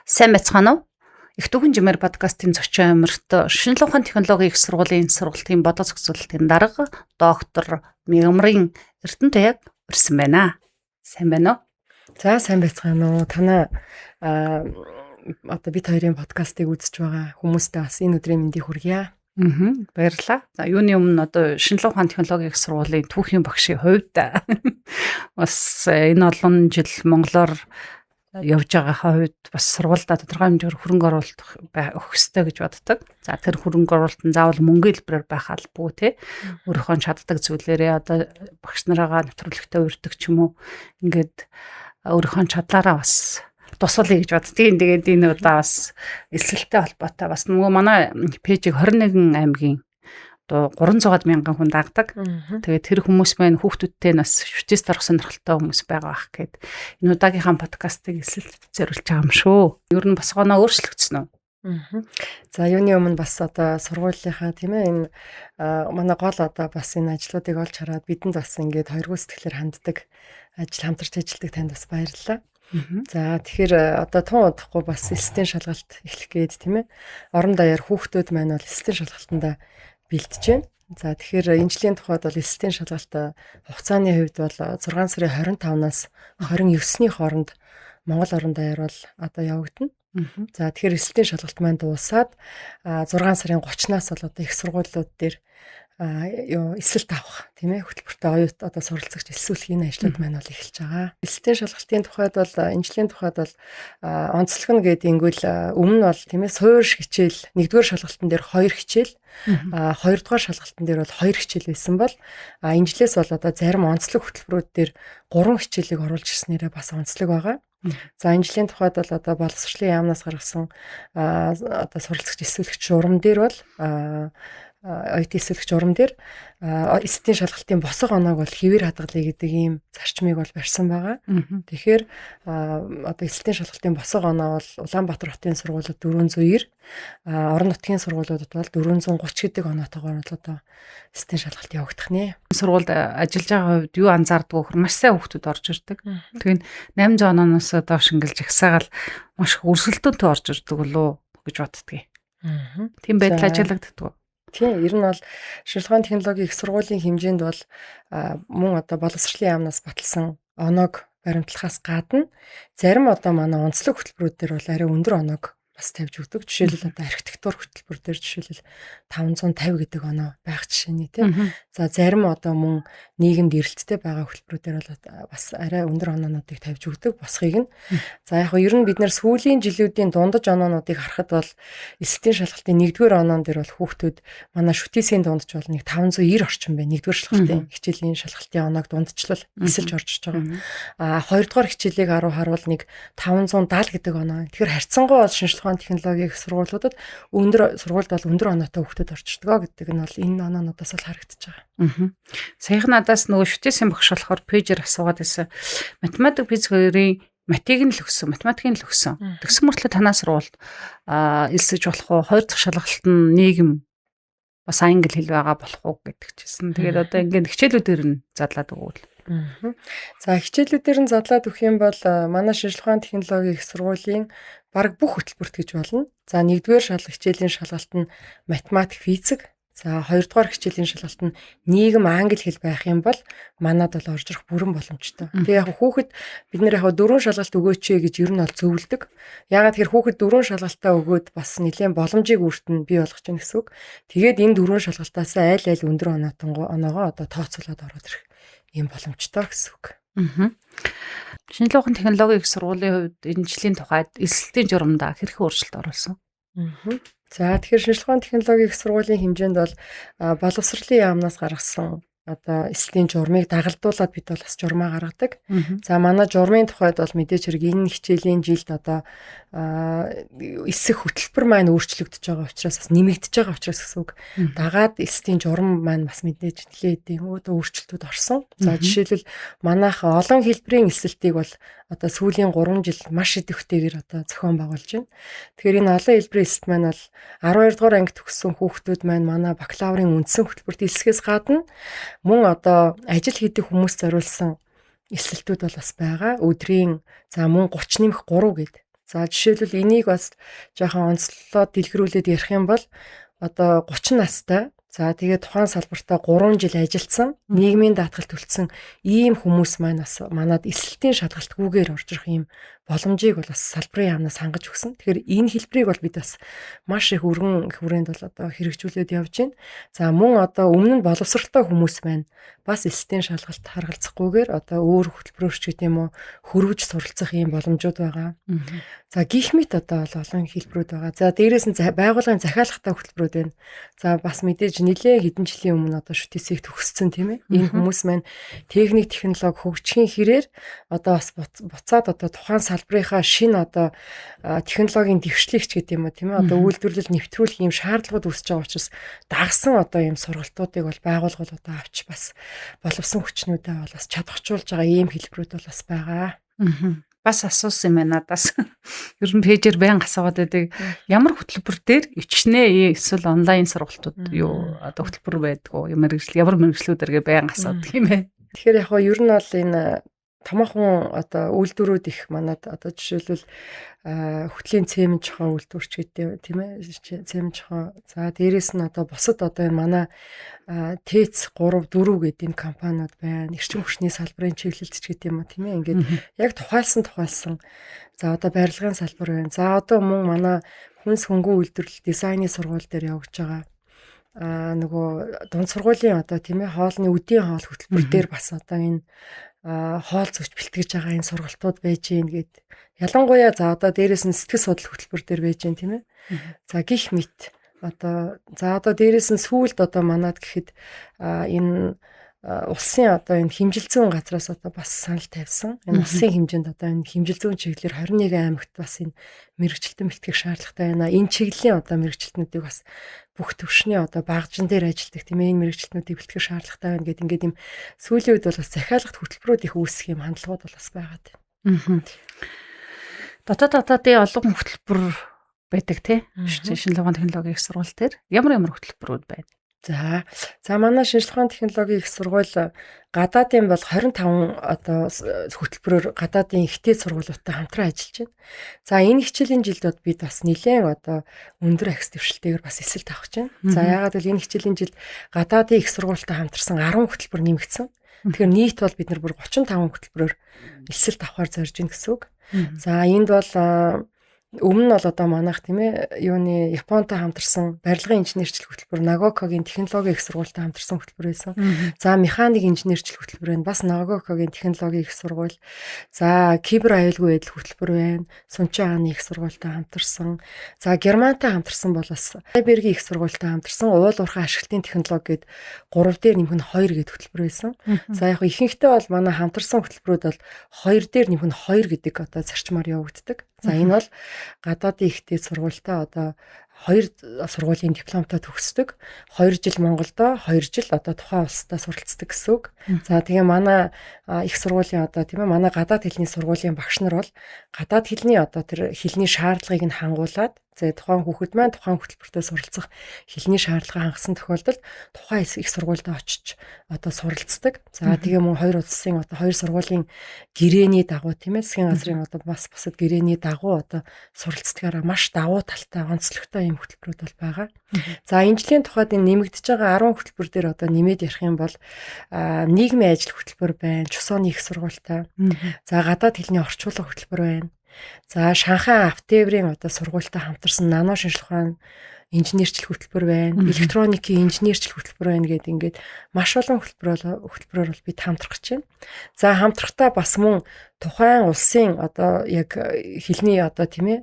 Сайн байцгаана уу? Их түүхэн жимээр подкастын зочин амирт шинжлэх ухааны технологийн их сургуулийн сургалтын бодол зохицуулалтын дарга доктор Мигамрын Эрдэнэ яг урьсан байна. Сайн байна уу? За сайн байцгаана уу? Танаа одоо бид хоёрын подкастыг үзэж байгаа хүмүүстээ бас энэ өдрийн мэндийг хүргье. Баярлалаа. За юуны өмнө одоо шинжлэх ухааны технологийн их сургуулийн түүхийн багшийн хувьд бас энэ олон жил монголоор явж байгаагаа хувьд бас сургуульдаа тодорхой хэмжээгээр хөрөнгө оруулалт өгөх ёстой гэж боддог. За тэр хөрөнгө оруулалт нь заавал мөнгө хэлбэрээр байх албагүй те. Өөрийнхөө чаддаг зүйлээрээ одоо багш нараагаа нэвтрүүлэгтээ урьдаг ч юм уу ингээд өөрийнхөө чадлаараа бас тусалъя гэж боддгийн. Тэгээд энэ удаа бас элсэлтэй холбоотой бас нөгөө манай пэйжийг 21 аймгийн одоо 300 мянган хүн дагдаг. Тэгээд тэр хүмүүс маань хүүхдүүдтэй нас шүтээс дарах сонирхолтой хүмүүс байгаа бах гэд энэ удаагийнхаа подкастыг элсэлт зориулж байгаа юм шүү. Ер нь босгоноо өөрчлөгдсөн үү? За юуны өмнө бас одоо сургуулийнхаа тийм ээ энэ манай гол одоо бас энэ ажлуудыг олж хараад бидэнд бас ингээд хоёргоо сэтгэлээр ханддаг ажил хамтарч ажилладаг танд бас баярлалаа. За тэгэхээр одоо тун удахгүй бас элсэлтийн шалгалт эхлэх гээд тийм ээ. Орон даяар хүүхдүүд маань бол элсэлтийн шалгалтандаа бэлтэж байна. За тэгэхээр энэ жилийн тухайд бол элсэлтийн шалгалт хугацааны хувьд бол 6 сарын 25-наас 29-ний хооронд Монгол орон даяар бол одоо явагдана. За тэгэхээр элсэлтийн шалгалт маань дуусаад 6 сарын 30-наас бол одоо их сургуулиуд дээр юу эсэлт авах тийм ээ хөтөлбөртэй оюут одоо суралцагч элсүүлэх энэ ажлууд маань бол эхэлж байгаа. Элсэлтийн шалгалтын тухайд бол энэ жилийн тухайд бол онцлог нь гэдэг ингүүл өмнө нь бол тийм ээ суурь хичээл нэгдүгээр шалгалтын дээр 2 хичээл, хоёрдугаар шалгалтын дээр бол 2 хичээл байсан бол энэ жилээс бол одоо зарим онцлог хөтөлбөрүүд дээр 3 хичээлийг оруулж ирснээрээ бас онцлог байгаа. За энэ жилийн тухайд бол одоо боловсролын яамнаас гаргасан одоо суралцагч элсүүлэгч журам дээр бол оюут элсүүлэгч журам дээр элсэлтийн шалгалтын босго оноог бол хэвээр хадгалъя гэдэг ийм зарчмыг бол барьсан байгаа. Тэгэхээр одоо элсэлтийн шалгалтын босго оноо бол Улаанбаатар хотын сургуулиуд 490, орон нутгийн сургуулиудад бол 430 гэдэг оноотойгоор бол одоо элсэлтийн шалгалт явагдах нэ. Сургуульд ажиллаж байгаа хувьд юу анзаардаг вэ гэхээр маш сайн хүүхдүүд орж ирдэг. Тэгэхээр 800 ононоос доош ингэлж жагсаагаал маш их өрсөлдөөнтэй орж ирдэг болов гэж боддгийг. Тийм байдал ажиглагддаг. Тийм, ер нь бол шинжлэх ухааны технологийн их сургуулийн хэмжээнд бол мөн одоо боловсролын яамнаас баталсан оноог баримтлахаас гадна зарим одоо манай онцлог хөтөлбөрүүд дээр бол арай өндөр оноог бас тавьж өгдөг. Жишээлбэл одоо архитектур хөтөлбөр дээр жишээлбэл 550 гэдэг оноо байх жишээний тийм. За зарим одоо мөн нийгэмд эрэлттэй байгаа хөтөлбөрүүдээр бол бас арай өндөр оноонуудыг тавьж өгдөг босхийг нь. За яг нь ер нь бид нэр сүүлийн жилүүдийн дундаж оноонуудыг харахад бол элсэлтийн шалгалтын нэгдүгээр оноон дээр бол хүүхдүүд манай шүтээсийн дундаж бол нэг 590 орчим байна. Нэгдүгээр шалгалтын хичээлийн шалгалтын оноог дундчлал эсэлж орж иж байгаа. А хоёрдугаар хичээлийг 10 харуул нэг 570 гэдэг оноо. Тэгэхээр харьцангуй бол шинжлэх ухааны технологийн их сургуулиудад өндөр сургуульд бол өндөр оноотой хүүхдүүд орчдөг гэдэг нь бол энэ оноонуудаас бол харагдаж байгаа. Саяхан надаас нөгөө шүтээсийн багш болохоор пэйжээр асуугаад байсан. Математик физик хоёрын математик нь л өгсөн, математикийн л өгсөн. Тэгсэн мөртлөө танаа сургуульд элсэж болох уу? Хоёр дахь шалгалт нь нийгэм бас англи хэл байгаа болох уу гэдэг чийсэн. Тэгээд одоо ингээд хичээлүүдээр нь задлаад өгвөл. За хичээлүүдээр нь задлаад өгөх юм бол манай шинжлэх ухааны технологийн их сургуулийн бараг бүх хөтөлбөрт гэж болно. За нэгдүгээр шалгалт хичээлийн шалгалт нь математик, физик. За хоёрдугаар хичээлийн шалгалт нь нийгэм, англи хэл байх юм бол манад бол орж ирэх бүрэн боломжтой. Тэгээ яг хүүхэд бид нэр яг дөрвөн шалгалт өгөөч гэж ер нь бол зөвлөдөг. Яагаад тэгэхээр хүүхэд дөрвөн шалгалтаа өгөөд бас нэлээд боломжийг өөрт нь бий болгож байна гэсэн үг. Тэгээд энэ дөрвөн шалгалтаас айл айл өндөр оноогоо одоо тооцоолоод ороод ирэх ийм боломжтой гэсэн үг. Шинжлэх ухааны технологийн их сургуулийн хувьд энэ жилийн тухайд элсэлтийн журамдаа хэрхэн өөрчлөлт оруулсан? За тэгэхээр шинжлэх ухааны технологийн их сургуулийн хэмжээнд бол боловсролын яамнаас гаргасан одоо эслийн журмыг дагалдуулаад бид бол бас журмаа гаргадаг. За манай журмын тухайд бол мэдээж хэрэг энэ хичээлийн жилд одоо эсэх хөтөлбөр маань өөрчлөгдөж байгаа учраас бас нэмэгдэж байгаа учраас гэсэн үг. Дагаад эслийн журам маань бас мэдээж нэлээд юм өөрчлөлтүүд орсон. За жишээлбэл манайх олон хэлбэрийн эсэлтийг бол одоо сүүлийн 3 жил маш идэвхтэйгээр одоо зохион байгуулж байна. Тэгэхээр энэ олон хэлбэрийн эсэлт маань бол 12 дугаар анги төгссөн хүүхдүүд маань манай бакалаврын үндсэн хөтөлбөрт элсэхээс гадна мөн одоо ажил хийдэг хүмүүс зориулсан эсэлтүүд бол бас байгаа. Өдрийн за мөн 30 нэмэх 3 гээд. За жишээлбэл энийг бас жоохон онцлоод дэлгэрүүлээд ярих юм бол одоо 30 настай, за тэгээд тухайн салбартаа 3 жил ажилласан, нийгмийн даатгал төлсөн ийм хүмүүс маань бас манад эсэлтийн шалгалтгүйгээр орж ирэх ийм боломжийг бол бас салбарын яамнаас хангаж өгсөн. Тэгэхээр энэ хэлбэрийг бол бид бас маш их өргөн хүрээнд бол одоо хэрэгжүүлээд явж байна. За мөн одоо өмнө нь боловсралтай хүмүүс маань бас эсэлтийн шалгалт харгалзахгүйгээр одоо өөр хөтөлбөрөөр ч гэдэм үү хөрвөж суралцах ийм боломжууд байгаа. За гих мэт одоо бол олон хэлбэрүүд байгаа. За дээрээс нь байгууллагын захиалгатай хөтөлбөрүүд байна. За бас мэдээж нэлээд хэдэн жилийн өмнө одоо шүтээсийг төгссөн, тийм ээ. Энэ хүмүүс маань техник технологи хөгжихийн хэрээр одоо бас буцаад одоо тухайн салбарынхаа шинэ одоо технологийн дэвшлигч гэдэг юм уу, тийм ээ. Одоо үйлдвэрлэл нэвтрүүлэх ийм шаардлагууд үүсэж байгаа учраас дагсан одоо ийм сургалтуудыг бол байгууллагууд одоо авч бас боловсон хүчнүүдээ бол бас чадахжуулж байгаа ийм хэлбэрүүд бол бас байгаа. Бас асуусан юм байна надаас. Ер нь пэйжээр байнга асуугаад байдаг. Ямар хөтөлбөр дээр ичнэ эсвэл онлайн сургалтууд юу одоо хөтөлбөр байдгүй юм мэргэжил ямар мэргэжлүүдэргээ байнга асуудаг юм бэ? Тэгэхээр яг ер нь бол энэ томоохон одоо үйлдвэрүүд их манад одоо жишээлбэл хөтлийн цемент чохоо үйлдвэрч гэдэг, тийм ээ, цемент чохоо. За дээрэс нь одоо бусад одоо энэ манай ТЭЦ 3 4 гэдэг энэ компаниуд байна. Эрчим хүчний салбарын чиглэлд ч гэдэг юм уу, тийм ээ, ингээд яг тухайлсан. За одоо барилгын салбар байна. За одоо мөн манай хүнс хөнгөн үйлдвэрлэл дизайны сургууль дээр явагдаж байгаа нөгөө дунд сургуулийн одоо, тийм ээ, хоолны үдийн хоол хөтөлбөр дээр бас одоо энэ хоол зүйч бэлтгэж байгаа энэ сургалтууд байж гин гэд. Ялангуяа за одоо дээрэс нь сэтгэл судлал хөтөлбөр дээр байж гин, тийм ээ. За гих мэт одоо за одоо дээрэс нь сүүлд одоо манад гэхэд энэ улсын одоо энэ хэмжил зүйн газраас одоо бас санал тавьсан. Энэ улсын хэмжээнд одоо энэ хэмжил зүйн чиглэлээр 21 аймагт бас энэ мэргэжилтэн бэлтгэх шаардлагатай байна. Энэ чиглэлийн одоо мэргэжилтнүүдийг бас бүх төвшний одоо багжин дээр ажилладаг, тийм ээ, энэ мэргэжилтнүүдийг бэлтгэх шаардлагатай байна гэдэг ингээд юм сүүлийн үед бол бас захиалгат хөтөлбөрүүд их үүсэх юм хандлагууд бол бас байгаад байна. Дотоод гадаадын олон хөтөлбөр байдаг, тий. Шинжлэх ухааны технологийн их сургууль дээр ямар ямар хөтөлбөрүүд байна? За манай шинжлэх ухааны технологийн их сургууль гадаадын бол 25 одоо хөтөлбөрөөр гадаадын ихтэй сургуулиудтай хамтран ажиллаж байна. За энэ хичээлийн жилд бид бас нэлээд одоо өндөр ахис дэвшилтэйгээр бас эсэлт авах гэж байна. За яагаад гэвэл энэ хичээлийн жилд гадаадын их сургуультай хамтарсан 10 хөтөлбөр нэмэгдсэн. Тэгэхээр нийт бол бид нар бүр 35 хөтөлбөрөөр эсэлт авахар зорж байна гэсэн үг. За энд бол өмнө нь бол одоо манайх, тийм ээ, юуны Японтой хамтарсан барилгын инженерчлэх хөтөлбөр, Нагокогийн технологийн их сургуультай хамтарсан хөтөлбөр байсан. За механик инженерчлэх хөтөлбөр байна. Бас Нагокогийн технологийн их сургууль. За кибер аюулгүй байдал хөтөлбөр байна. Сунчан хааны их сургуультай хамтарсан. За Германтай хамтарсан бол бас Фрайбергийн их сургуультай хамтарсан уул уурхай ашиглалтын технологи гээд 3 дээр нэмэх нь 2 гээд хөтөлбөр байсан. За яг ихэнхдээ бол манай хамтарсан хөтөлбөрүүд бол 2 дээр нэмэх нь 2 гэдэг одоо зарчмаар явагддаг. За энэ бол гадаадын ихтэй сургуультай одоо хоёр сургуулийн дипломтой төгсдөг. 2 жил Монголдо, 2 жил одоо тухайн улсдаа суралцдаг гэсэн үг. За тэгээ манай их сургуулийн одоо, тийм ээ, манай гадаад хэлний сургуулийн багш нар бол гадаад хэлний одоо тэр хэлний шаардлагыг нь хангуулад, за тухайн хүүхэд маань тухайн хөтөлбөртөө суралцах хэлний шаардлага хангасан тохиолдолд тухайн их сургуульд очиж одоо суралцдаг. За тэгээ мөн хоёр улсын одоо хоёр сургуулийн гэрээний дагуу, тийм ээ, засгийн газрын одоо бас бусад гэрээний дагуу одоо суралцдгаараа маш давуу талтай, онцлогтой юм хөтөлбөрүүд бол байгаа. За энэ жилийн тухайд энэ нэмэгдэж байгаа 10 хөтөлбөр дээр одоо нэмээд ярих юм бол нийгмийн ажил хөтөлбөр байна, Чусооны их сургуультай. За гадаад хэлний орчуулга хөтөлбөр байна. За Шанхай Автеврийн одоо сургуультай хамтарсан нано шинжлэх ухаан инженерчлэх хөтөлбөр байна. Электроникийн инженерчлэх хөтөлбөр байна гэдэг ингээд маш олон хөтөлбөрөөр бол бид хамтрах гэж байна. За хамтрахтаа бас мөн тухайн улсын одоо яг хэлний одоо, тийм ээ,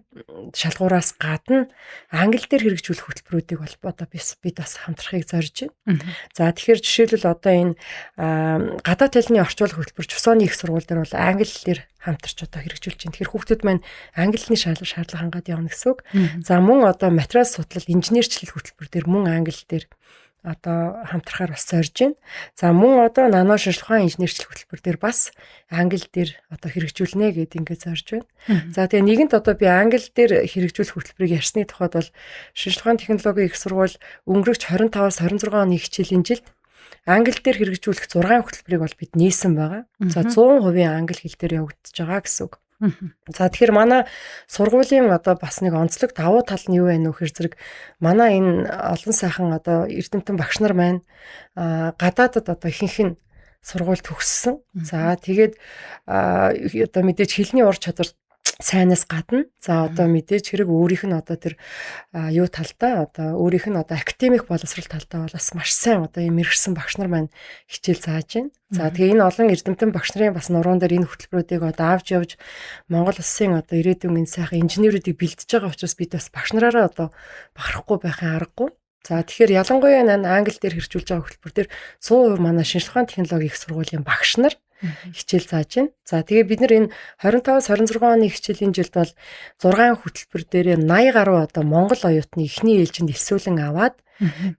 шалгуураас гадна англи дээр хэрэгжүүлэх хөтөлбөрүүдийг бол одоо бид бас хамтрахыг зорж байна. За тэгэхээр жишээлбэл одоо энэ гадаад хэлний орчуулга хөтөлбөр Чусооны их сургууль дээр бол англи дээр хамтарч одоо хэрэгжүүлж байна. Тэгэхээр хүүхдүүд маань англи хэлний шаардлага хангаад явна гэсэн үг. За мөн одоо материал судлал инженерчлэл хөтөлбөр дээр мөн англи дээр одоо хамтрахаар бас зорж байна. За мөн одоо нано шинжлэх ухаан инженерчлэх хөтөлбөр дээр бас англи дээр одоо хэрэгжүүлнэ гэд ингээд зорж байна. За тэгээ нэгэнт одоо би англи дээр хэрэгжүүлэх хөтөлбөрийг ярьсны тухайд бол шинжлэх ухааны технологийн их сургууль өнгөрөгч 25-аас 26 оны хичээлийн жилд англи дээр хэрэгжүүлэх 6 хөтөлбөрийг бол бид нээсэн байгаа. За 100% англи хэл дээр явагдаж байгаа гэсэн үг. За тэгэхээр манай сургуулийн одоо бас нэг онцлог давуу тал нь юу вэ нөхөр зэрэг манай энэ олон сайхан одоо эрдэмтэн багш нар маань гадаадад одоо ихэнх нь сургууль төгссөн. За тэгээд одоо мэдээж хэлний ур чадвар сайнаас гадна за одоо мэдээж хэрэг өөрийнх нь одоо тэр юу талдаа одоо өөрийнх нь одоо академик боловсрол талдаа бол бас маш сайн одоо юм мэрэгсэн багш нар маань хичээл зааж байна. За тэгээ энэ олон эрдэмтэн багш нарын бас нуруунд дээр энэ хөтөлбөрүүдийг одоо авч явж Монгол улсын одоо ирээдүйн энэ сайхан инженерүүдийг бэлдэж байгаа учраас бид бас багш нараараа одоо бахархгүй байхын аргагүй. За тэгэхээр ялангуяа энэ англи дээр хэрэгжүүлж байгаа хөтөлбөр дээр 100% манай шинжлэх ухааны технологийн их сургуулийн багш нар хичээл зааж байна. За тэгээ бид нар энэ 25-аас 26 оны хичээлийн жилд бол 6 хөтөлбөр дээрээ 80 гаруй одоо Монгол оюутны эхний ээлжинд элсүүлэн аваад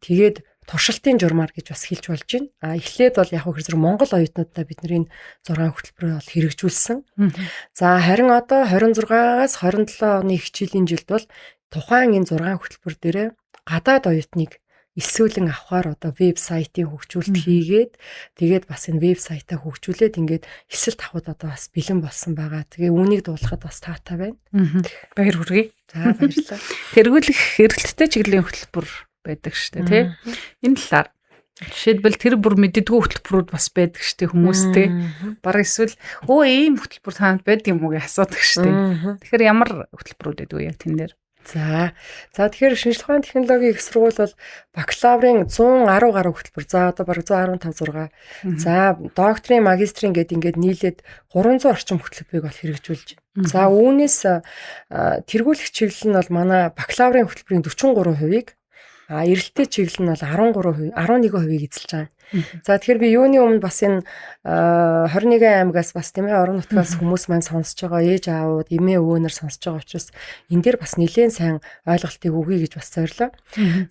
тэгээд туршилтын журмаар гэж бас хэлж болж байна. А эхлээд бол яг хөө зэрэг Монгол оюутнуудаа бид нар энэ 6 хөтөлбөрөөр бол хэрэгжүүлсэн. За харин одоо 26-аас 27 оны хичээлийн жилд бол тухайн энэ 6 хөтөлбөр дээрээ гадаад оюутныг элсүүлэн авахар одоо вебсайтын хөгжүүлэлт хийгээд тэгээд бас энэ вебсайтаа хөгжүүлээд ингээд элсэлт авахд одоо бас бэлэн болсон байгаа. Тэгээ үүнийг дуулахад бас таатай байна. Баяр хүргэе. За баярлалаа. Тэргүүлэх эрэлттэй чиглэлийн хөтөлбөр байдаг шүү дээ, тий? Энэ талаар жишээлбэл тэр бүр мэддэггүй хөтөлбөрүүд бас байдаг шүү дээ хүмүүс тий. Бараг эсвэл өө ийм хөтөлбөр таанд байдаг юм уу гэж асуудаг шүү дээ. Тэгэхээр ямар хөтөлбөрүүд байдаг вэ яг тэн дээр? За тэгэхээр шинжлэх ухааны технологийн их сургууль бол бакалаврын 110 гаруй хөтөлбөр. За одоо бараг 115 6. За докторийн, магистрийн гээд ингээд нийлээд 300 орчим хөтөлбөрийг бол хэрэгжүүлж байна. За үүнээс тэргүүлэх чиглэл нь бол манай бакалаврын хөтөлбөрийн 43%-ийг, а эрэлттэй чиглэл нь бол 13%, 11%-ийг эзэлж байгаа. За тэгэхээр би юуны өмнө бас энэ 21 аймагаас бас тийм орон нутгаас хүмүүс маань сонсож байгаа, ээж аавууд, эмээ өвөөнөр сонсож байгаа учраас энэ дээр бас нэлээд сайн ойлголтыг өгье гэж бас зорилоо.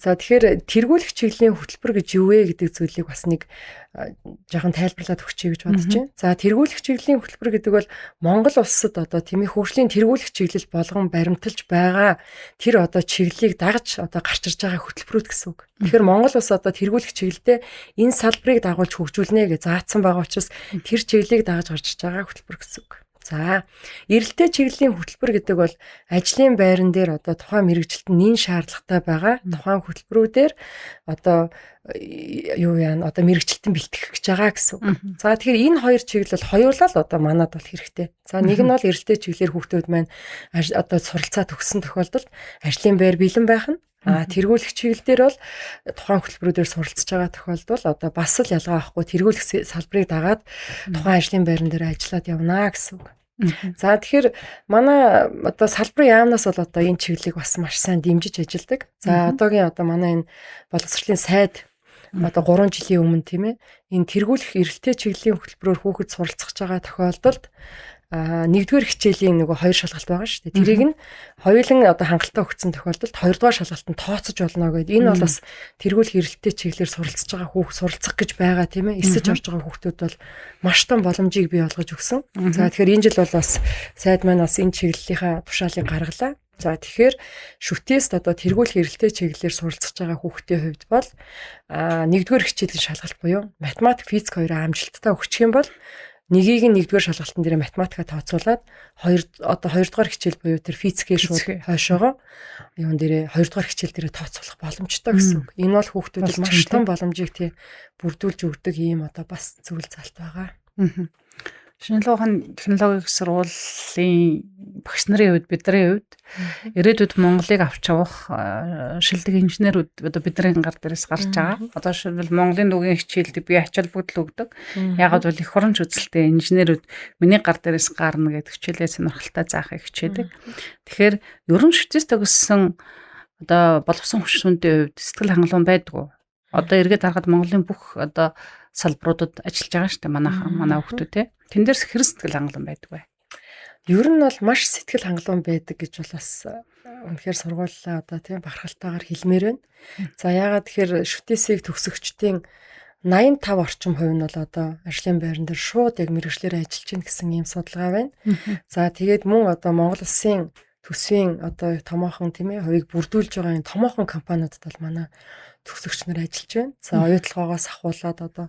За тэгэхээр тэргүүлэх чиглэлийн хөтөлбөр гэж юу вэ гэдэг зүйлийг бас нэг жоохон тайлбарлаад өгчье гэж бодож байна. За тэргүүлэх чиглэлийн хөтөлбөр гэдэг бол Монгол улсад одоо тийм хөгжлийн тэргүүлэх чиглэл болгон баримталж байгаа тэр одоо чиглэлийг дагаж одоо гарч ирж байгаа хөтөлбөрүүд гэсэн үг. Тэгэхээр Монгол улс одоо тэргүүлэх чиглэлдээ энэ салбарыг дагуулж хөгжүүлнэ гэж заасан байгаа учраас тэр чиглэлийг дагаж гарч ирж байгаа хөтөлбөр гэсэн үг. За эрэлттэй чиглэлийн хөтөлбөр гэдэг бол ажлын байран дээр одоо тухайн мэргэжилтэнд нэн шаардлагатай байгаа тухайн хөтөлбөрүүдээр одоо юу яана одоо мэргэжилтэн бэлтгэх гэж байгаа гэсэн үг. За тэгэхээр энэ хоёр чиглэл хоёулаа л одоо манад бол хэрэгтэй. За нэг нь бол эрэлттэй чиглэлээр хүүхдүүд маань одоо суралцаа төгссөн тохиолдолд ажлын байр бэлэн байх нь. А тэргүүлэх чиглэл дээр бол тухайн хөтөлбөрүүдээр суралцж байгаа тохиолдолд одоо бас л ялгаа авахгүй тэргүүлэх салбарыг дагаад тухайн ажлын байран дээр ажиллаад явна гэсэн үг. За тэгэхээр манай одоо салбарын яамнаас бол одоо энэ чиглэлийг бас маш сайн дэмжиж ажилладаг. За одоогийн одоо манай энэ боловсролын сайд одоо 3 жилийн өмнө тийм энэ тэргүүлэх эрэлттэй чиглэлийн хөтөлбөрөөр хүүхэд суралцах байгаа тохиолдолд нэгдүгээр хичээлийн нөгөө хоёр шалгалт байгаа шүү дээ. Тэрийг нь хоёулан одоо хангалттай өгсөн тохиолдолд хоёрдугаар шалгалт нь тооцож болно гэдэг. Энэ бол бас тэргүүлэх эрэлттэй чиглэлээр суралцж байгаа хүүхд суралцах гэж байгаа тийм эсэж орж байгаа хүүхдүүд бол маш том боломжийг бий болгож өгсөн. За тэгэхээр энэ жил бол бас сайд маань бас энэ чиглэлийнхаа тушаалыг гаргалаа. За тэгэхээр шүтээст одоо тэргүүлэх эрэлттэй чиглэлээр суралцж байгаа хүүхдийн хувьд бол нэгдүгээр хичээлийн шалгалт буюу математик, физик хоёроо амжилттай өгчих юм бол нэгийг нь нэгдүгээр шалгалтын дээр математика тооцоолоод хоёрдугаар хичээл буюу тэр физикээ шууд хойшоогоо юун дээрээ хоёрдугаар хичээл дээрээ тооцоолох боломжтой гэсэн үг. Энэ бол хүүхдүүдэд маш том боломжийг тий бүрдүүлж өгдөг ийм одоо бас зүйл залт байгаа. Шинжлэх ухааны технологийн сургуулийн багш нарын хувьд бидний хувьд ирээдүйд Монголыг авч явах шилдэг инженерүүд одоо бидний гар дээрээс гарч байгаа. Одоо жишээлбэл Монголын нүгийн хичээлд би ач холбогдол өгдөг. Яагаад бол их хурамч үзэлтэй инженерүүд миний гар дээрээс гарна гэдэг хичээлээ сонирхолтой заахыг хичээдэг. Тэгэхээр ерөн шүтээс төгссөн одоо боловсон хүчнүүдийн хувьд сэтгэл хангалуун байдгүй. Одоо эргээд харахад Монголын бүх одоо салбаруудад ажиллаж байгаа шүү дээ манай хүүхдүүд те. Тэн дээр хэр сэтгэл хангалуун байдаг вэ? Ер нь бол маш сэтгэл хангалуун байдаг гэж бол бас үнэхээр сургуулиа одоо тийм бахархалтайгаар хэлмээр байна. За яагаад тэгэхээр шүтээсийг төгсөгчдийн 85 орчим хувь нь бол одоо ажлын байран дээр шууд яг мэргэжлээрээ ажиллаж байна гэсэн ийм судалгаа байна. За тэгээд мөн одоо Монгол улсын төсвийн одоо томоохон тийм хувийг бүрдүүлж байгаа энэ томоохон компаниудад бол манай төгсөгч нар ажиллаж байна. За оюутлогоогоос ахуулаад одоо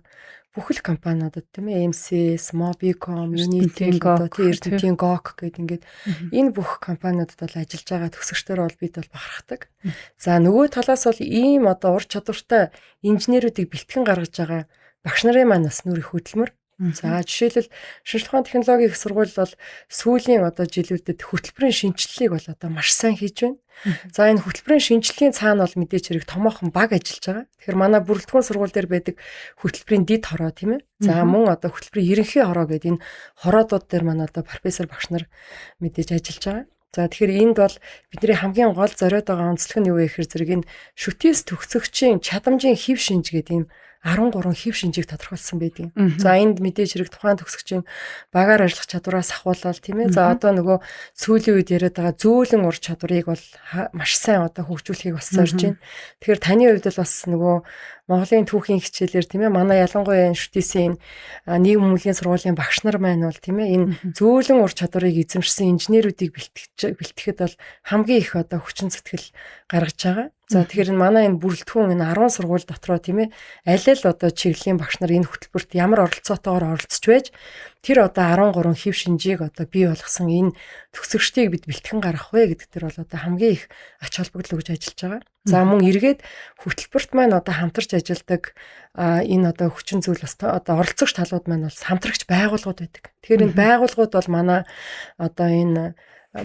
Бүх л компаниудад, тийм ээ, MCS, Mobicom, Unitel, одоо тийм Эрдэнэтийн GOK гэдэг ингээд энэ бүх компаниудад бол ажиллаж байгаа төгсөгчдөр бол бид бол бахархдаг. За, нөгөө талаас бол ийм одоо ур чадвартай инженерүүдийг бэлтгэн гаргаж байгаа багш нарын маань бас нүр их хөдөлмөр. За, жишээлбэл, шинжлэх ухааны технологийн их сургууль бол сүүлийн одоо жилүүдэд хөтөлбөрийн шинэчлэлийг бол одоо маш сайн хийж байна. За, энэ хөтөлбөрийн шинэчлэлийн цаана бол мэдээж хэрэг томоохон баг ажиллаж байгаа. Тэгэхээр манай бүрэлдэхүүн сургууль дээр байдаг хөтөлбөрийн дэд хороо, тийм ээ. За, мөн одоо хөтөлбөрийн ерөнхий хороо гэдэг энэ хороодууд дээр манай одоо профессор багш нар мэдээж ажиллаж байгаа. За, тэгэхээр энд бол бидний хамгийн гол зориод байгаа онцлог нь юу вэ гэхээр зэрэг энэ шүтээс төгсөгчийн чадамжийн хэв шинж гэдэг ийм 13 хэв шинжийг тодорхойлсон байдаг. За, энд мэдээж хэрэг тухайн төгсөгчийн багаар ажиллах чадвараас ахуулаад, тийм ээ. За, одоо нөгөө сүүлийн үед яриад байгаа зөөлөн ур чадварыг бол маш сайн одоо хөгжүүлэхийг бас зорж байна. Тэгэхээр таны хувьд бол бас нөгөө Монголын түүхийн хичээлээр, тийм ээ, манай ялангуяа энэ шүтээсийн нийгэм хүмүүлийн сургуулийн багш нар маань бол, тийм ээ, энэ зөөлөн ур чадварыг эзэмшсэн инженерүүдийг бэлтгэхэд бол хамгийн их одоо хүчин зүтгэл гаргаж байгаа. За, тэгэхээр энэ манай энэ бүрэлдэхүүн энэ 10 сургууль дотроо, тийм ээ, аль аль одоо чиглэлийн багш нар энэ хөтөлбөрт ямар оролцоотойгоор оролцож байж тэр одоо 13 хэв шинжийг одоо бий болгосон энэ төгсөгчдийг бид бэлтгэн гаргах вэ гэдэг тэр бол одоо хамгийн их ач холбогдол өгж ажиллаж байгаа. За, мөн эргээд хөтөлбөрт маань одоо хамтарч ажилладаг энэ одоо хүчин зүйл бас одоо оролцогч талууд маань бол хамтрагч байгууллагууд байдаг. Тэгэхээр энэ байгууллагууд бол манай одоо энэ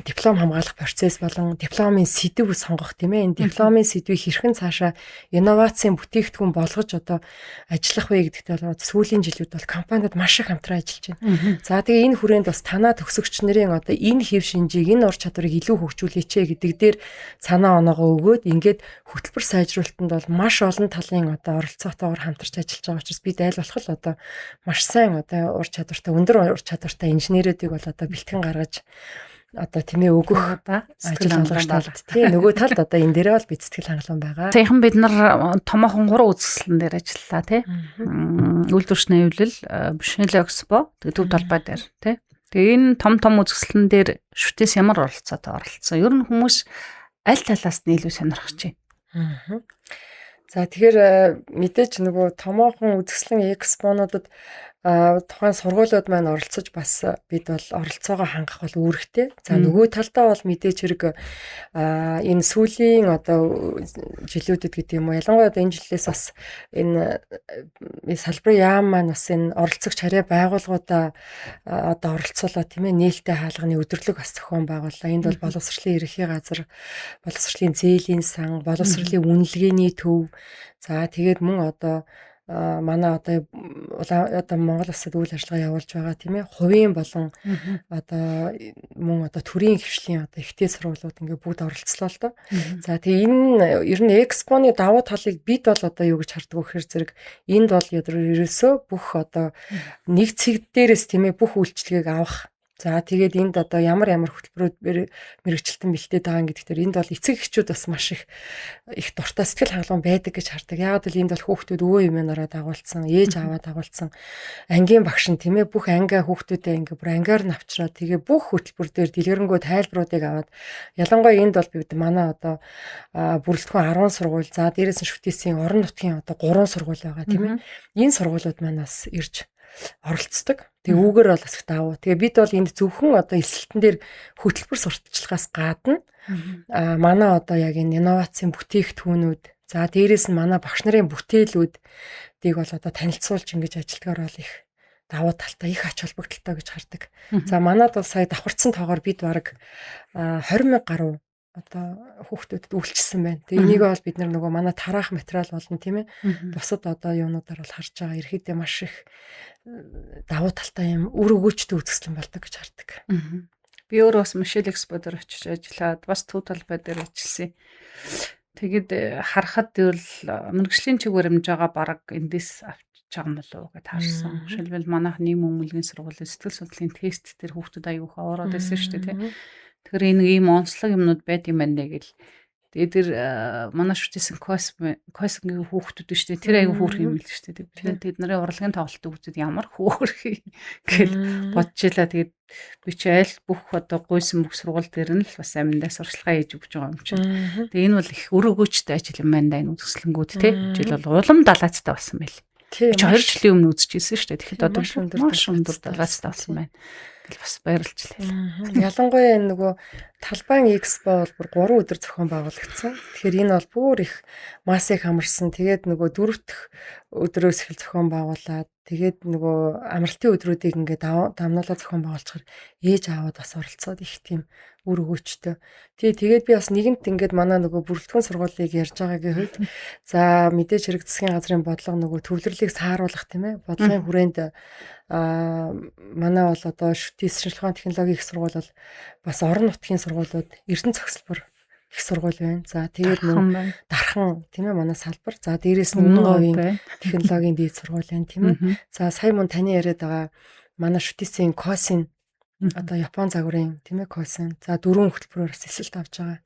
диплом хамгаалах процесс болон дипломын сэдэв сонгох, тийм ээ, энэ дипломын сэдвийг хэрхэн цаашаа инновацийн бүтээгдэхүүн болгож одоо ажиллах вэ гэдэгт бол сүүлийн жилүүд бол компаниуд маш их хамтран ажиллаж байна. За, тэгээ энэ хүрээнд бас танаа төгсөгч нарын одоо энэ хэв шинжийг, энэ ур чадварыг илүү хөгжүүлээч гэдэг дээр санаа оноогоо өгөөд ингээд хөтөлбөр сайжруулалтанд бол маш олон талын одоо оролцоотойгоор хамтарч ажиллаж байгаа учраас бид аль болох л одоо маш сайн одоо ур чадвартай, өндөр ур чадвартай инженерүүдийг бол одоо бэлтгэн гаргаж одоо, тийм ээ, өгөх сэтгэл хангалуун талд, тийм, нөгөө талд одоо энэ дээрээ бол бид сэтгэл хангалуун байгаа. Саяхан бид нар томоохон гурван үзэсгэлэн дээр ажиллалаа, тий. Үйлдвэрчний хэвлэл, Бишнэл Экспо, тэгээ төв талбай дээр, тий. Тэгээ энэ том том үзэсгэлэн дээр шүтээс ямар оролцоотой оролцсон? Ер нь хүмүүс аль талаас нь илүү сонирхож байна? За, тэгэхээр мэдээж нөгөө томоохон үзэсгэлэн экспонуудад тухайн сургуулиуд маань оролцож бас бид бол оролцоогоо хангах бол үүрэгтэй. За, нөгөө талдаа бол мэдээж хэрэг энэ сүүлийн одоо жилүүдэд гэдэг юм уу, ялангуяа одоо энэ жилээс бас энэ салбарын яам маань бас энэ оролцогч харьяа байгууллагуудаа одоо оролцуулаад, тийм ээ, нээлттэй хаалганы өдөрлөг бас зохион байгууллаа. Энд бол боловсролын ерөнхий газар, боловсролын зээлийн сан, боловсролын үнэлгээний төв, за тэгээд мөн одоо манай одоо одоо Монгол улсад үйл ажиллагаа явуулж байгаа, тийм ээ, хувийн болон одоо мөн одоо төрийн хвшлийн одоо ихтэй сургуулиуд ингээ бүгд оролцлоо л доо. За, тэгээ энэ ер нь экспоны давуу талыг бид бол одоо юу гэж хардаг вэ гэхээр зэрэг энд бол ерөөсөө бүх одоо нэг цэг дээрээс, тийм ээ, бүх үйлчилгээг авах. За, тэгээд энд одоо ямар ямар хөтөлбөрүүд мэргэжилтэн бэлтээд байгаа гэдэг дээр энд бол эцэг эхчүүд бас маш их их дуртай, сэтгэл хангалуун байдаг гэж хардаг. Яагаад гэвэл энд бол хүүхдүүд өвөө эмээнээрээ дагуулсан, ээж аваа дагуулсан, ангийн багш нь, тийм ээ, бүх ангиа хүүхдүүдээ ингээ бүр ангиар нь авчраад тэгээ бүх хөтөлбөр дээр дэлгэрэнгүй тайлбаруудыг аваад, ялангуяа энд бол бид манай одоо бүрэлдэхүүн 10 сургууль, за дээрээс нь шүтээсийн орон нутгийн одоо 3 сургууль байгаа, тийм ээ. Энэ сургуулиуд маань бас ирж оролцдог. Тэгээ үүгээр бол бас их давуу. Тэгээ бид бол энд зөвхөн одоо элсэлтэн дээр хөтөлбөр сурталчилгаас гадна манай одоо яг энэ инновацийн бүтээгдэхүүнүүд, за дээрээс нь манай багш нарын бүтээлүүдийг бол одоо танилцуулж ингэж ажилтгаар бол их давуу талтай, их ач холбогдолтой гэж хардаг. За, манад бол сая давхарцсан тоогоор бид бараг 20 мянга гаруй одоо хүүхдүүдэд үйлчилсэн байна. Тэгээ энийг бол бид нөгөө манай тараах материал болно, тийм ээ. Бусад одоо юунуудаар бол харж байгаа. Ерөөдөө маш их давуу талтай юм үр өгөөчтэй үзэсгэлэн болдог гэж хардаг. Би өөрөө бас Мишель Экспо дээр очиж ажиллаад бас төв талбай дээр ажилласан. Тэгээд харахад бол мэргэжлийн чиг баримжаагаа бараг эндээс авчиж байгаа юм болов уу гэж таарсан. Жишээлбэл, манайх нийгэм хүмүүлгийн сургуулийн сэтгэл судлалын тест дээр хүүхдүүд аягүй их ороод байсан шүү дээ, тийм. Тэгэхээр энэ ийм онцлог юмнууд байд юм байна гэл. Тэгээд тэр манай шүтээсэн космогийн хүүхдүүд шүү дээ. Тэр аягүй хөөрхөн юм л шүү дээ. Тэгээд тэд нарын урлагийн тоглолтыг үзээд ямар хөөрхөн гэл бодож илаа. Тэгээд би чи аль бүх одоо гуйсан бүх сургууль дээр нь л бас аминдаа сурчлагаа хийж өгч байгаа юм чинь. Тэгээд энэ бол их өр өгөөчтэй ажил юм байна да, энэ үзэсгэлэнгүүд, тий. Жишээл бол улам далаацтай болсон байл. Би чи 2 жилийн өмнө үзчихсэн шүү дээ. Тэгэхэд одоо маш өндөр дагаацтай болсон байна. Тэгэл бас баярлж лээ. Ялангуяа энэ нөгөө Талбайн Экспо бол бүр 3 өдөр зохион байгуулагдсан. Тэгэхээр энэ бол бүр их масыг хамарсан. Тэгээд нөгөө 4 дахь өдрөөс эхэл зохион байгуулад тэгээд нөгөө амралтын өдрүүдийг ингээд дамнуулаа зохион байгуулчихаар ээж аавууд бас оролцоод их тийм үр өгөөчтэй. Тий, тэгээд би бас нэгэнт ингээд манай нөгөө бүрэлдэхүүн сургуулийг ярьж байгаагийн хувьд за мэдээж хэрэг засгийн газрын бодлого нөгөө төвлөрлийг сааруулах, тийм ээ, бодлогын хүрээнд манай бол одоо ШҮТИС шинжлэх ухааны технологийн их сургууль бол бас орон нутгийн сургуулиуд эрдэнэ цогцлбор их сургууль байна. За тэгээд мөн дархан, тийм ээ, манай салбар. За дээрээс нь өмнө говийн технологийн дээд сургууль байна, тийм ээ. За сая мөн таны яриад байгаа манай ШҮТИС-ийн КОС-ын одоо Япон загварын, тийм ээ, КОС-ын за 4 хөтөлбөрөөр бас эсэлт авч байгаа.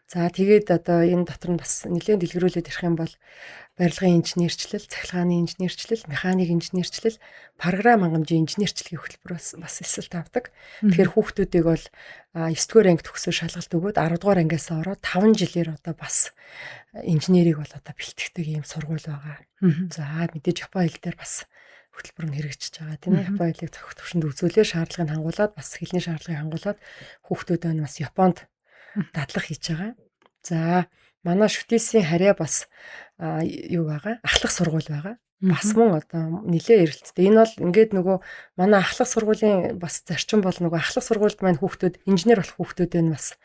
За тэгээд одоо энэ дотор нь бас нэлээд дэлгэрүүлээд ярих юм бол барилгын инженерчлэл, цахилгааны инженерчлэл, механик инженерчлэл, програм хангамжийн инженерчлэгийн хөтөлбөр бас эсэлт авдаг. Тэгэхээр хүүхдүүдийг бол 9 дугаар анги төгсөө шалгалт өгөөд 10 дугаар ангиас ороод 5 жилээр одоо бас инженерийг бол одоо бэлтгэдэг ийм сургууль байгаа. За мэдээж Япон хэл дээр бас хөтөлбөр нь хэрэгжиж байгаа, тийм ээ. Япон хэлийг зохих төвшөнд үзүүлээ шаардлагыг хангуулад бас хэлний шаардлагыг хангуулад хүүхдүүд нь бас Японд дадлах хийж байгаа. За манай ШҮТИС-ийн харьяа бас юу байгаа? Ахлах сургууль байгаа. Бас мөн одоо нэлээ эрэлттэй. Энэ бол ингээд нөгөө манай ахлах сургуулийн бас зарчим бол нөгөө ахлах сургуульд маань хүүхдүүд инженер болох хүүхдүүд нь бас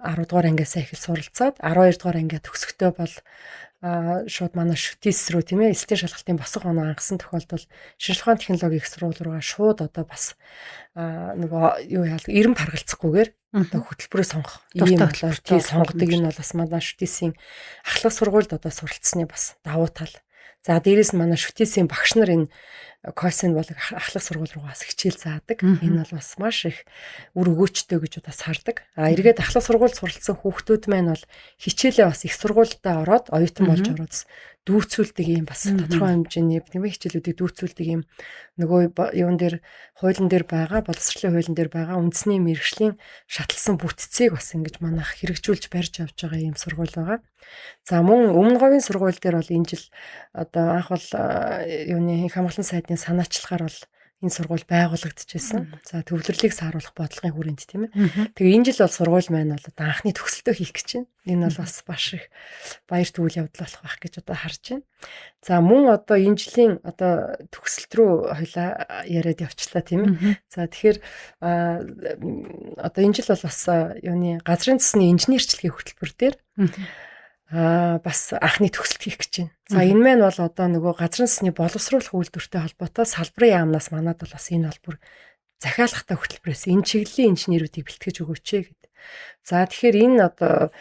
10 дугаар ангиасаа эхэл суралцаад 12 дугаар ангиа төгсөхдөө бол шууд манай ШҮТИС рүү, тийм ээ, элсэлтийн шалгалтын босго оноо хангасан тохиолдолд шинжлэх ухааны технологийн их сургууль руугаа шууд одоо бас нөгөө юу яал эрен паргалцахгүйгээр одоо хөтөлбөрөө сонгох ийм тий сонгодог. Энэ бол бас манай ШҮТИС-ийн ахлах сургуульд одоо суралцсны бас давуу тал. За дээрээс нь манай ШҮТИС-ийн багш нар энэ КОС-ын бол ахлах сургууль руугаа бас хичээл заадаг. Энэ бол бас маш их үр өгөөчтэй гэж бас хардаг. А эргээд ахлах сургуульд суралцсан хүүхдүүд маань бол хичээлээ бас их сургуульдаа ороод оюутан болж ороод дүүцүүлдэг юм бас тодорхой хэмжээний тийм хичээлүүдийг дүүцүүлдэг юм нөгөө юун дээр, хуулийн дээр байгаа, боловсролын хуулийн дээр байгаа үндэсний мэргэжлийн шатлсан бүтцийг бас ингэж манайх хэрэгжүүлж барьж авч байгаа юм сургууль байгаа. За мөн өмнө говийн сургууль дээр бол энэ жил одоо анх бол юуны их хамгаалан сайдны санаачлахаар бол энэ сургууль байгуулагдчихсэн. За төвлөрлийг сааруулах бодлогын хүрээнд, тийм ээ. Тэгээ энэ жил бол сургууль маань бол одоо анхны төгсөлтөө хийх гэж байна. Энэ бол бас маш их баяр түүл явдал болох байх гэж одоо харж байна. За мөн одоо энэ жилийн одоо төгсөлт рүү хоёлаа яриад явчлаа, тийм ээ. За тэгэхээр одоо энэ жил бол бас юуны газрын цэсний инженерчлэгийн хөтөлбөр дээр бас анхны төгсөлт хийх гэж байна. За энэ маань бол одоо нөгөө газрын цэсний боловсруулах үйлдвэртэй холбоотой салбарын яамнаас манад бол бас энэ бол бүр захиалгатай хөтөлбөрөөс энэ чиглэлийн инженерүүдийг бэлтгэж өгөөч гэд. За тэгэхээр энэ одоо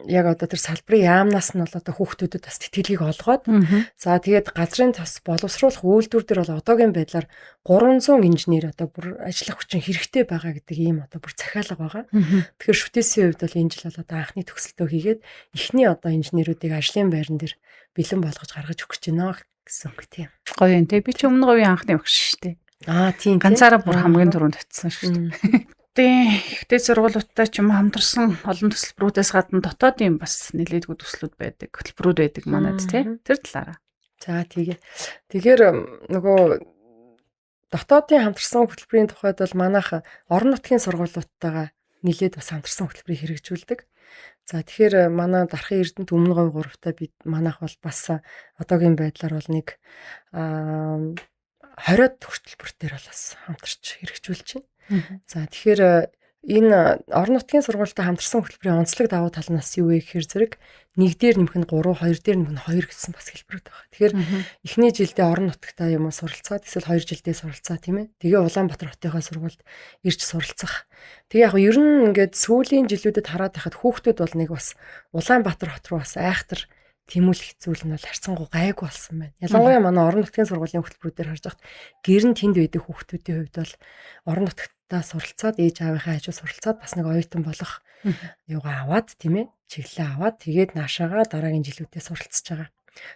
яг одоо тэр салбарын яамнаас нь бол одоо хүүхдүүдэд бас тэтгэлгийг олгоод, за тэгээд газрын тос боловсруулах үйлдвэр дээр бол одоогийн байдлаар 300 инженер одоо бүр ажиллах хүчин хэрэгтэй байгаа гэдэг ийм одоо бүр захиалга байгаа. Тэгэхээр ШҮТИС-ийн хувьд бол энэ жил бол одоо анхны төгсөлтөө хийгээд эхний одоо инженерүүдийг ажлын байран дээр бэлэн болгож гаргаж өгөх гэж байна гэсэн үг тийм. Гоё юм те. Би ч өмнө говийн анхны багш шүү дээ. Аа тийм. Ганцаараа бүр хамгийн түрүүнд очсон шүү дээ. Тийм. Ихтэй сургуулиудтай ч юм хамтарсан олон төсөлбөрүүдээс гадна дотоодын бас нэлээдгүй төслүүд байдаг, хөтөлбөрүүд байдаг манад тий. Тэр талаараа. За тэгээ. Тэгэхээр нөгөө дотоодын хамтарсан хөтөлбөрийн тухайд бол манайх орон нутгийн сургуулиудтайгаа нэлээд бас хамтарсан хөтөлбөрийг хэрэгжүүлдэг. За тэгэхээр манай Дархан Эрдэнэт өмнө говь гуравтаа бид манайх бол бас одоогийн байдлаар бол нэг 20-од хөтөлбөр дээр бол бас хамтарч хэрэгжүүлж байна. За тэгэхээр энэ орон нутгийн сургуультай хамтарсан хөтөлбөрийн онцлог давуу тал нь бас юу вэ гэхээр зэрэг нэг дээр нэмэх нь 3, хоёр дээр нэмэх нь 2 гэсэн бас хэлбэрүүд байна. Тэгэхээр эхний жилдээ орон нутагтаа юм уу суралцаад, эсвэл 2 жилдээ суралцаа, тийм ээ. Тэгээ Улаанбаатар хотынхоо сургуульд ирж суралцах. Тэгээ яг ер нь ингээд сүүлийн жилүүдэд хараад байхад хүүхдүүд бол нэг бас Улаанбаатар хот руу бас айхтар тэмүүлэх зүйл нь бол харьцангуй гайгүй болсон байна. Ялангуяа манай орон нутгийн сургуулийн хөтөлбөрүүдээр харж байхад гэр нь тэнд байдаг хүүхдүүдийн хувьд бол орон нутагтаа суралцаад, ээж аавынхаа хажуу суралцаад бас нэг оюутан болох юугаа аваад, тийм ээ, чиглэлээ аваад тэгээд наашаага дараагийн жилүүдэд суралцж байгаа.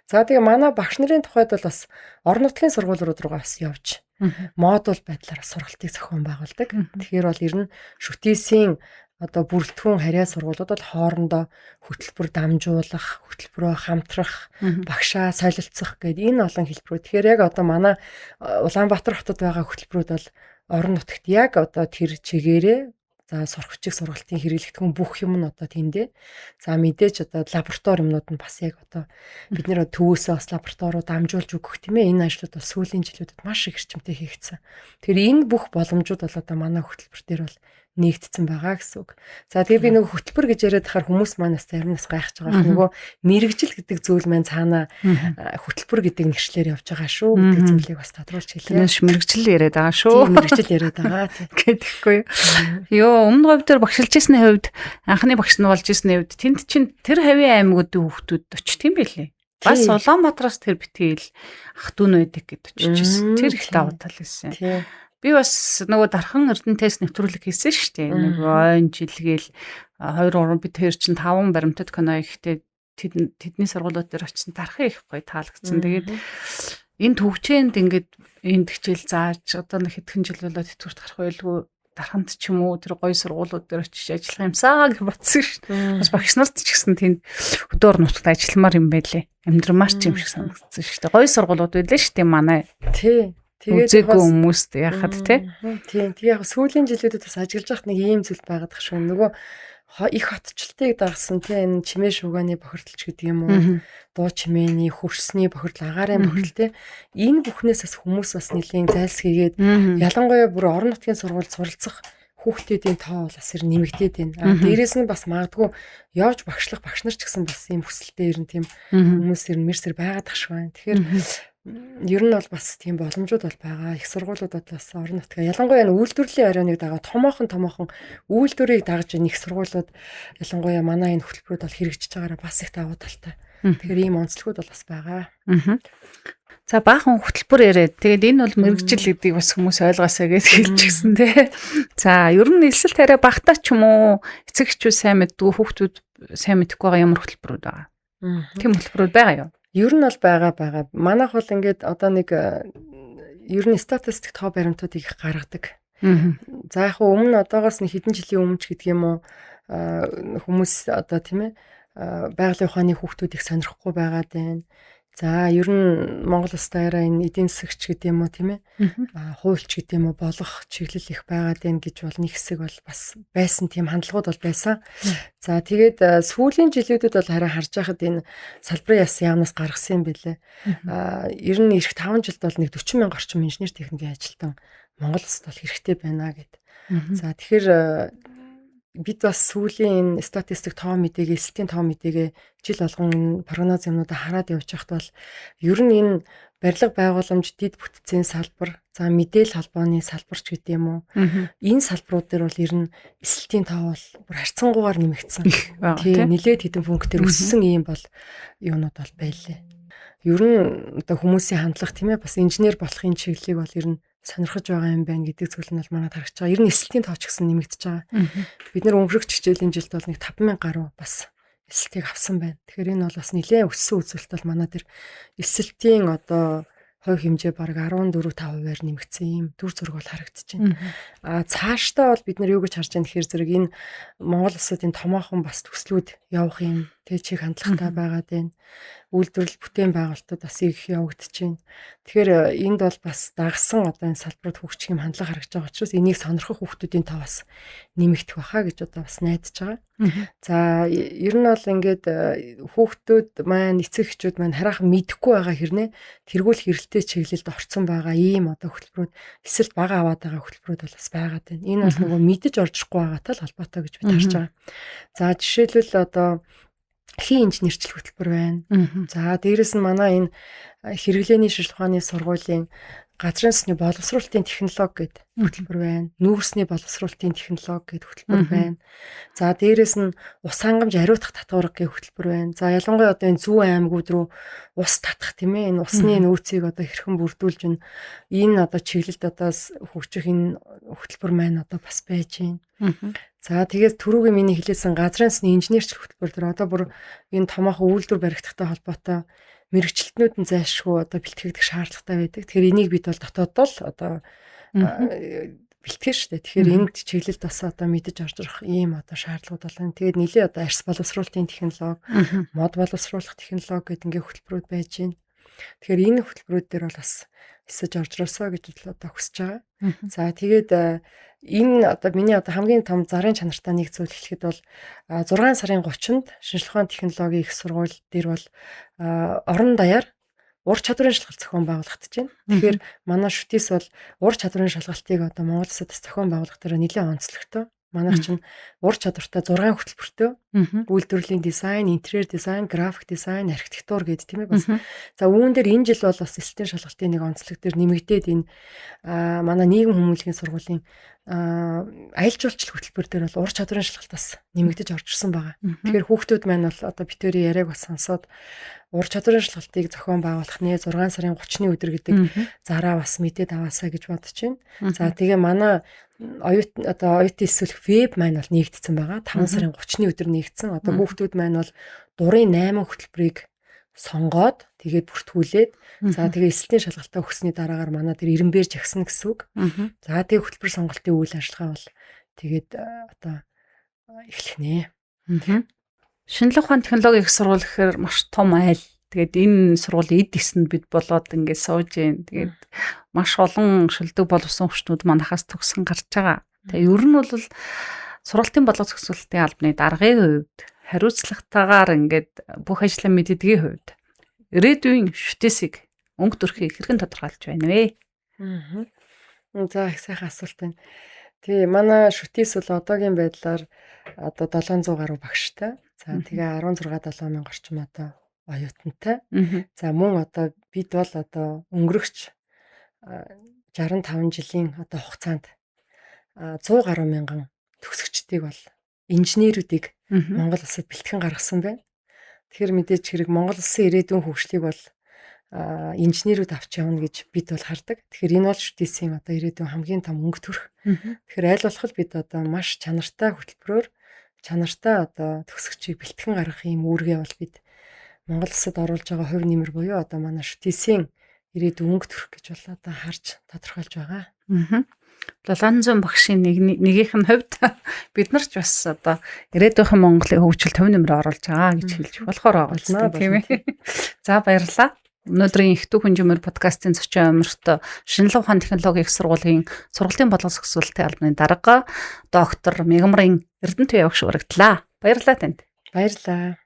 За тэгээ манай багш нарын тухайд бол бас орон нутгийн сургуулиуд руугаа бас явж модуль байдлаар сургалтыг зохион байгуулдаг. Тэгэхээр бол ер нь ШҮТИС-ийн одоо бүрэлдэхүүн харьяа сургуулиуд бол хоорондоо хөтөлбөр дамжуулах, хөтөлбөрөө хамтрах, багшаа солилцох гээд энэ олон хэлбэрүүд. Тэгэхээр яг одоо манай Улаанбаатар хотод байгаа хөтөлбөрүүд бол орон нутагт яг одоо тэр чигээрээ за сурах хүчиг сургалтын хэрэглэгдэхүүн бүх юм нь одоо тэндээ. За мэдээж одоо лаборатори юмнууд нь бас яг одоо бид нэр төвөөсөө бас лабораториуд дамжуулж өгөх тийм ээ. Энэ ажлууд бол сүүлийн жилүүдэд маш их эрчимтэй хийгдсэн. Тэгэхээр энэ бүх боломжууд бол одоо манай хөтөлбөр дээр бол нэгдсэн байгаа гэсэн үг. За тэгээ би нөгөө хөтөлбөр гэж яриад байхаар хүмүүс маань бас зарим нас гайхаж байгаа. Нөгөө мэрэгжил гэдэг зүйл маань цаана хөтөлбөр гэдэг нэршлэр явж байгаа шүү гэдэг зүйлийг бас тодруулж хэлье. Тэрнээс мэрэгжил яриад байгаа шүү. Тийм, мэрэгжил яриад байгаа тий. Гэдэхгүй юу. Йоо, өмнө говь дээр багшилж ирсний хувьд, анхны багш нь болж ирсний хувьд тэнд чинь тэр хавийн аймагуудын хүүхдүүд очт юм билээ. Бас Улаанбаатараас тэр битгийл ах дүү нь байдаг гэд очиж ирсэн. Тэр их давуу тал байсан. Би бас нөгөө Дархан Эрдэнэтэйс нэвтрүүлэг хийсэн шүү дээ. Нэг ойн жилгээл 2 3 бид хоёр чинь 5 баримтат кино ихтэй тэдний сургуулиуд дээр очисон. Дархан их гоё таалагдсан. Тэгээд энэ төвчээнд ингээд энд хичээл зааж одоо нэг хэдхэн жил болоод тэтгэврт гарах байлгүй Дарханд ч юм уу тэр гоё сургуулиуд дээр очиж ажиллах юмсаа гэж бодсон шүү дээ. Бас багш нарт ч гэсэн тэнд хөдөө орон нутагт ажилламаар юм байлээ. Амьдрмаар ч юм шиг санагдсан шүү дээ. Гоё сургуулиуд байлээ шүү дээ манай. Тий. Тэгээд үзээгүй хүмүүст яхад тий. Тийм. Тэгээ яг сүүлийн жилүүдэд бас ажиглаж байхад нэг ийм зүйл байгаад тах шүү. Нөгөө их хотчлтыг дагсан тий энэ чимээ шуугааны бохирдолч гэдэг юм уу? Дуу чимээний, хөрсний бохирдол, агаарын бохирдол тий. Энэ бүхнээс бас хүмүүс бас нэлийн зайлсхийгээд ялангуяа бүр орон нутгийн сургуульд суралцах хүүхдүүдийн тоо бол бас ер нэмэгдээд байна. А дээрээс нь бас магадгүй явж багшлах багш нар ч гэсэн бас ийм хүсэлтэй ер нь тийм хүмүүс ер нь мэрсэр байгаад тах шүү байна. Тэгэхээр ер нь бол бас тийм боломжууд бол байгаа. Их сургуулиудад бас орон нутгаа ялангуяа энэ үйлдвэрлэлийн оройныг дагаа томоохон үйлдвэрийг дагаж энэ их сургуулиуд ялангуяа манай энэ хөтөлбөрүүд бол хэрэгжиж байгаараа бас их давуу талтай. Тэгэхээр ийм онцлогуд бол бас байгаа. За баахан хөтөлбөр яриад. Тэгээд энэ бол мэрэгжил гэдгийг бас хүмүүс ойлгоосаа гэж хэлчихсэн тий. За ер нь элсэлт арай багтаа ч юм уу эцэг эхчүүд сайн мэддэггүй, хүүхдүүд сайн мэдэхгүй байгаа ямар хөтөлбөрүүд байгаа. Тийм хөтөлбөрүүд байгаа юу? Ер нь бол байгаа. Манайх бол ингээд одоо нэг ер нь статистик тоо баримтуудыг их гаргадаг. За яг өмнө одоогоос нэг хэдэн жилийн өмнө ч гэдэг юм уу хүмүүс одоо тийм байгалийн ухааны хүүхдүүд их сонирхгүй байгаад байна. За ер нь Монгол улс даяараа энэ эдийн засагч гэдэг юм уу тийм хуульч гэдэг юм уу болох чиглэл их байгаад байна гэж бол нэг хэсэг бол бас байсан тийм хандлагууд бол байсан. За тэгээд сүүлийн жилүүдэд бол харин харж байхад энэ салбарын яс яамнаас гаргасан юм билээ. Ер нь эх 5 жилд бол нэг 40 мянга орчим инженер техникийн ажилтан Монгол улсад бол хэрэгтэй байна гэд. За тэгэхээр бид бас сүүлийн энэ статистик тоо мэдээгээ, элсэлтийн тоо мэдээгээ жил болгон энэ прогноз юмнуудаа хараад явж байхад бол ер нь энэ барилга байгууламж, дэд бүтцийн салбар, за мэдээлэл холбооны салбар ч гэдэг юм уу. Энэ салбарууд дээр бол ер нь элсэлтийн тоо бол бүр харьцангуйгаар нэмэгдсэн. Тийм, нэлээд хэдэн пунктээр өссөн ийм бол юунууд бол байлээ. Ер нь одоо хүмүүсийн хандлага тийм бас инженер болохын чиглэлийг бол ер нь сонирхож байгаа юм байна гэдэг зүйл нь бол манайд харагдаж байгаа. Ер нь элсэлтийн тоо ч гэсэн нэмэгдэж байгаа. Бид нэр өнгөрөх хичээлийн жилд бол нэг 5000 гаруй бас элсэлтийг авсан байна. Тэгэхээр энэ бол бас нэлээд өссөн үзүүлэлт бол манай тэр элсэлтийн одоо хувь хэмжээ бараг 14.5%-аар нэмэгдсэн ийм дүр зураг бол харагдаж байна. А цаашдаа бол бид нар юу гэж харж байна гэхээр зэрэг энэ Монгол улсад энэ томоохон бас төслүүд явах юм тэг чиг хандлагатай байгаад байна. Үйлдвэрлэл бүтээн байгуулалтууд бас их явагдаж байна. Тэгэхээр энд бол бас дагсан одоо энэ салбарт хөгжих юм хандлага харагдаж байгаа учраас энийг сонирхох хүүхдүүдийн тоо бас нэмэгдэх байхаа гэж одоо бас найдаж байгаа. За ер нь бол ингээд хүүхдүүд маань эцэг эхчүүд маань хараахан мэдэхгүй байгаа хэрнээ тэргүүл хэрэлтэй чиглэлд орцсон байгаа ийм одоо хөтөлбөрүүд эсэлт бага аваад байгаа хөтөлбөрүүд бол бас байгаад байна. Энэ бол нөгөө мэдэж оржихгүй байгаатай л холбоотой гэж бид харж байгаа. За жишээлбэл одоо хийн инженерчлэх хөтөлбөр байна. За дээрэс нь манай энэ хэрэглээний шинжилгээ ухааны сургуулийн газрын сүсний боловсруулалтын технологи гэдэг хөтөлбөр байна. Нүүрсний боловсруулалтын технологи гэдэг хөтөлбөр байна. За дээрэс нь ус хангамж ариутгах татварга гэх хөтөлбөр байна. За ялангуяа одоо энэ зүүн аймагуд руу ус татах тийм энэ усны нөөцийг одоо хэрхэн бүрдүүлж энэ одоо чиглэлд одоо хөгжих энэ хөтөлбөр маань одоо бас байж байна. За тэгээд түрүүгийн миний хэлээсэн газрын сүсний инженерчлэх хөтөлбөр дээр одоо бүр энэ томоохон үйлдвэр баригдахтай холбоотой мэрэгчлэтнүүд нь зайлшгүй одоо бэлтгэгдэх шаардлагатай байдаг. Тэгэхээр энийг бид бол дотооддоо л одоо бэлтгэн шүү дээ. Тэгэхээр энд чиглэлд бас одоо мэдэж орж ирэх ийм одоо шаардлагууд болно. Тэгээд нэлээ одоо арьс боловсруулалтын технологи, мод боловсруулах технологи гэдэг ингээ хөтөлбөрүүд байж байна. Тэгэхээр энэ хөтөлбөрүүд дээр бол бас эсэж орж ирсоо гэж одоо хүсэж байгаа. За тэгээд энэ одоо миний одоо хамгийн том зарын чанартай нэг зүйл хэлэхэд бол 6 сарын 30-нд шинжлэх ухааны технологийн их сургууль дээр бол орон даяар ур чадварын шалгалт зохион байгуулагдаж байна. Тэгэхээр манай шүтээс бол ур чадварын шалгалтыг одоо Монгол улсад зохион байгуулах дээр нэлээд онцлогтой. Манайх чинь ур чадвартай 6 хөтөлбөртэй. Үйлдвэрлэлийн дизайн, интерьер дизайн, график дизайн, архитектур гэдэг тийм ээ бас. За үүн дээр энэ жил бол бас элсэлтийн шалгалтын нэг онцлог дээр нэмэгдээд энэ манай нийгэм хүмүүнлэгийн сургуулийн аялал жуулчлал хөтөлбөр дээр бол ур чадварын шалгалт бас нэмэгдэж орж ирсэн байгаа. Тэгэхээр хүүхдүүд маань бол одоо битүүрийн яриаг бас сонсоод ур чадварын шалгалтыг зохион байгуулах нэ 6 сарын 30-ны өдөр гэдэг зараа бас мэдээд аваасаа гэж бодож байна. За тэгээ манай оюут одоо оюутны эсвэлх веб маань бол нэгдсэн байгаа. 5 сарын 30-ны өдөр нэгдсэн. Одоо хүүхдүүд маань бол дурын 8 хөтөлбөрийг сонгоод тэгээд бүртгүүлээд за тэгээ эсэлтийн шалгалтаа өгсөний дараагаар манай тэр Ирэмбэр жагсна гэсэн үг. За тэгээ хөтөлбөр сонголтын үйл ажиллагаа бол тэгээд одоо эхлэх нэ. Шинжлэх ухааны технологийн их сургууль гэхээр маш том айл. Тэгээд энэ сургуулийн эд эсэнд бид болоод ингээд сууж гин. Тэгээд маш олон шилдэг боловсон хүчнүүд манахаас төгсөн гарч байгаа. Тэгээд ер нь бол сургалтын боловсон зохицуулалтын албаны даргын хувьд хариуцлагатайгаар ингээд бүх ажлаа мэддгийн хувьд ирээдүйн шүтээсийг өнгө төрхийг хэрхэн тодорхойлж байна вэ? За их сайхан асуулт байна. Тий, манай шүтээс бол одоогийн байдлаар одоо 700 гаруй багштай. За тэгээ 16 7 мянга орчим одоо оюутантай. За мөн одоо бид бол одоо өнгөрөгч 65 жилийн одоо хугацаанд 100 гаруй мянган төгсөгчдийг бол инженерүүдийг Монгол улсад бэлтгэн гаргасан байна. Тэгэхээр мэдээж хэрэг Монгол улсын ирээдүйн хөгжлийг бол инженерүүд авч явна гэж бид бол хардаг. Тэгэхээр энэ бол шүтээсийн одоо ирээдүйн хамгийн том өнгө төрх. Тэгэхээр аль болох бид одоо маш чанартай хөтөлбөрөөр чанартай одоо төгсөгчийг бэлтгэн гаргах ийм үүргээ бол бид Монгол улсад оруулж байгаа хувь нэмэр буюу одоо манай шүтээсийн ирээдүйн өнгө төрх гэж бол одоо харж тодорхойлж байгаа. 700 багшийн нэгийнх нь хувьд бид нар ч бас одоо ирээдүйн Монголын хөгжилд хувь нэмэр оруулж байгаа гэж хэлж болохоор байгаа юм тийм ээ. За баярлалаа. Өнөөдрийн их дүү хүнжимэр подкастын зочин өмөрт шинжлэх ухааны технологийн их сургуулийн сургалтын боловсон зохицуулалтын албаны дарга доктор Мегмарын Эрдэнэ Туяа багш урагдлаа. Баярлалаа танд. Баярлалаа.